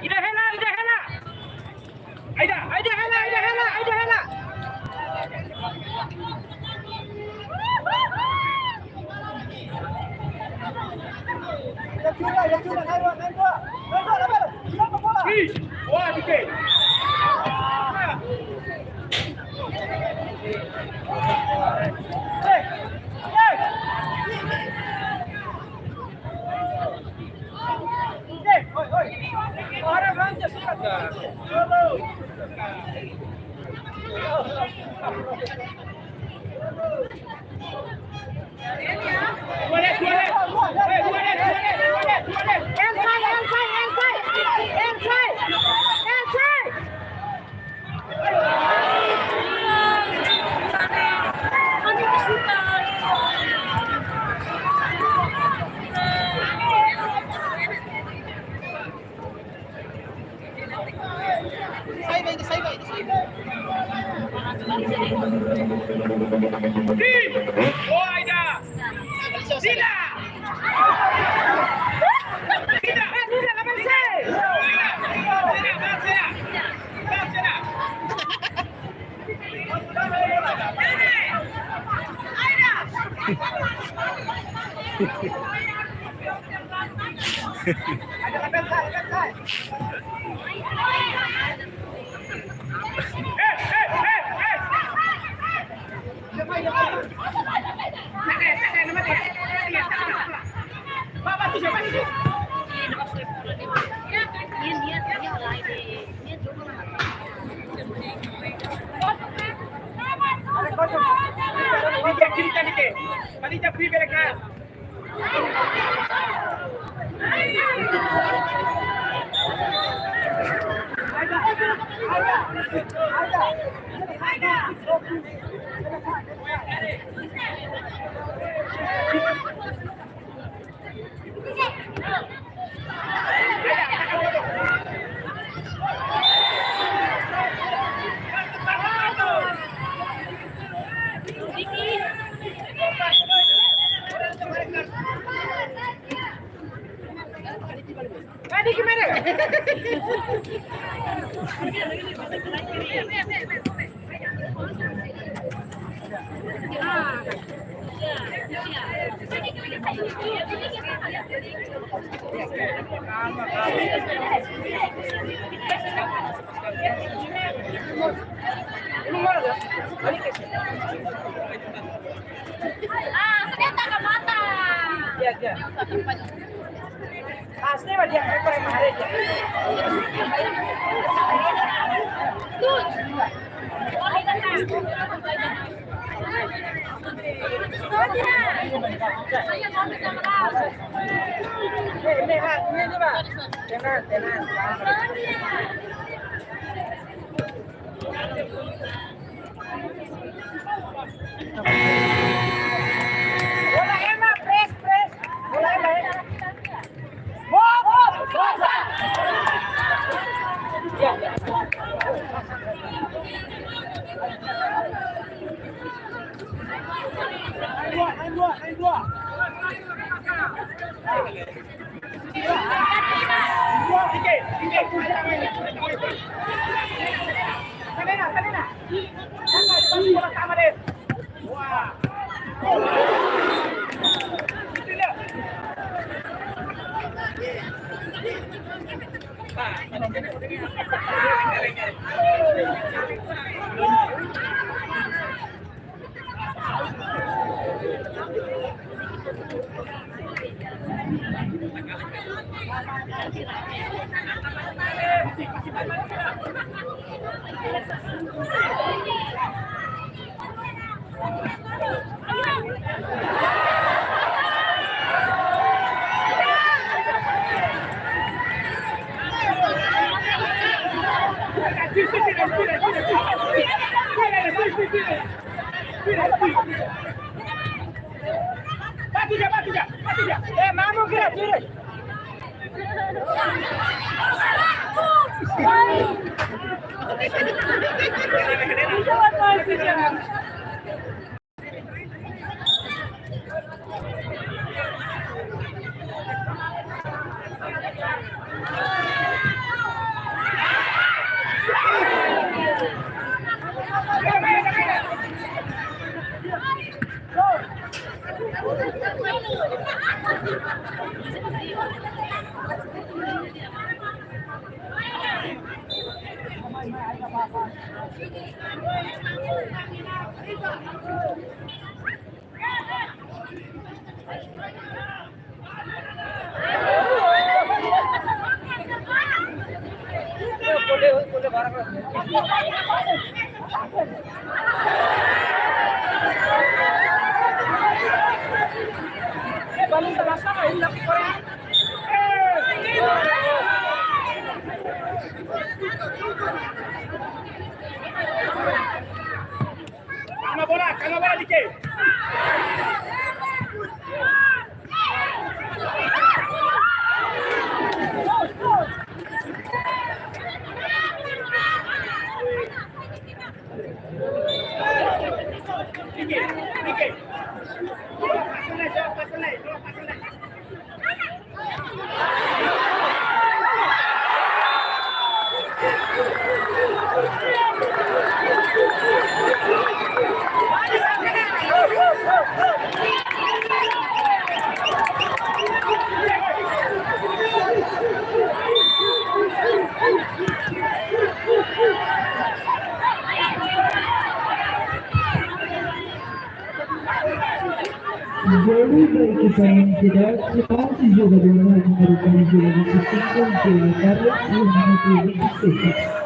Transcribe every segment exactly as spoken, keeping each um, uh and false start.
Ida hela, ida hela. Aida, aida hela, aida hela, aida hela. Sai, vai, sai, vai, sai. Sida! Sida! Sida! Ah, sudah tak mata. Ya, ya. Asli mah dia, mereka yang mahal aja. Eh, ini, ha, ini, ini, Pak. Tenang, tenang. Bola ema, press, press. Bola ema, eh. Bola, bola, bola. Ya, ya. Ayo, ayo, ayo. Eh, mamu kira, kira. Tanga bola, tanga bola dikit. Dikit, dikit. Pasa lai, pasa lai, pasa lai. Gol da ekipa Universidade, quatro jogadores marcaram pelo Vitória e o Vitória.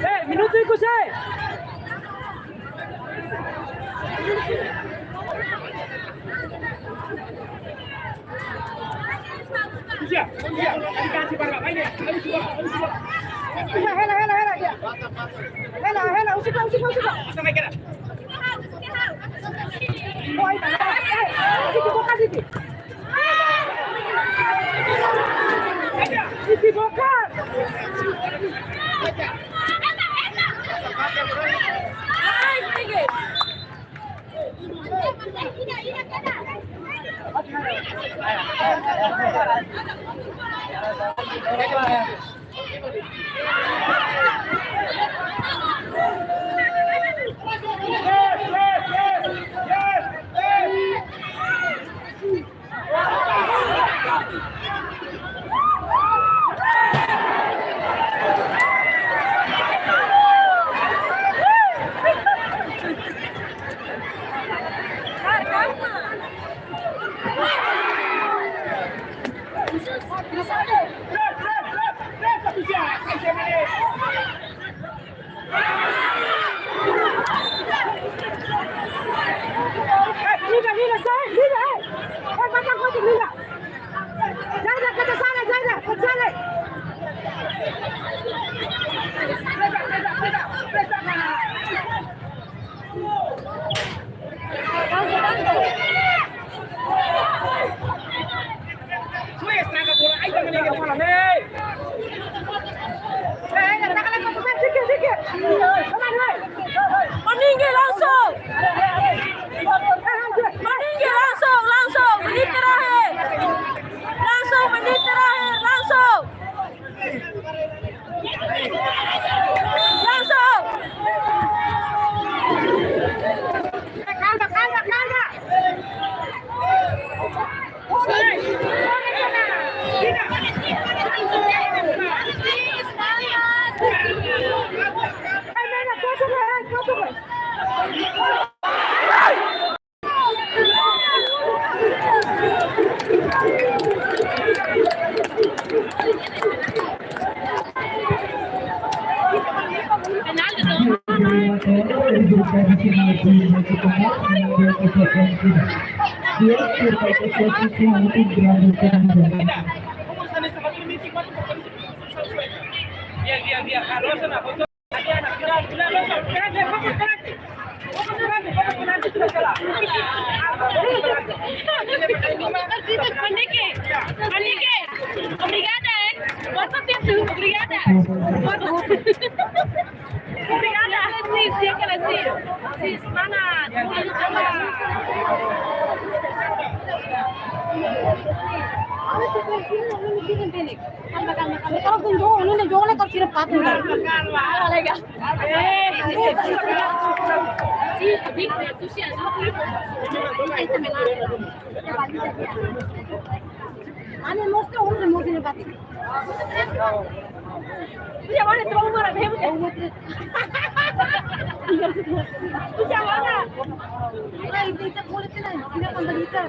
Eh, minutu ikus, eh. Hela, hela, hela, hela, dia. Hela, hela, husik, husik, husik. Oh, ita, eh, eh, ita buka sini. Ita buka. Liga, liga, sai, liga, eh. Eh, mata kote, liga. Jaga, kata sana, jaga, kata sana. Sudah estraga bola, ai também bola, hei. Maninggi langsung. Maninggi langsung, langsung. Menit terakhir. Langsung, menit terakhir, langsung. Langsung. Calma, calma, calma. Manike, Manike, obrigada, eh. Boa sorte, obrigada. Boa sorte. Kalau pun jauh, ini jauh lah, kalau sini patut. Ane mesti orang mesti ni pati. Dia mana terlalu marah, dia bukan. Dia mana? Itu, itu boleh tu, nah. Sini kan berita.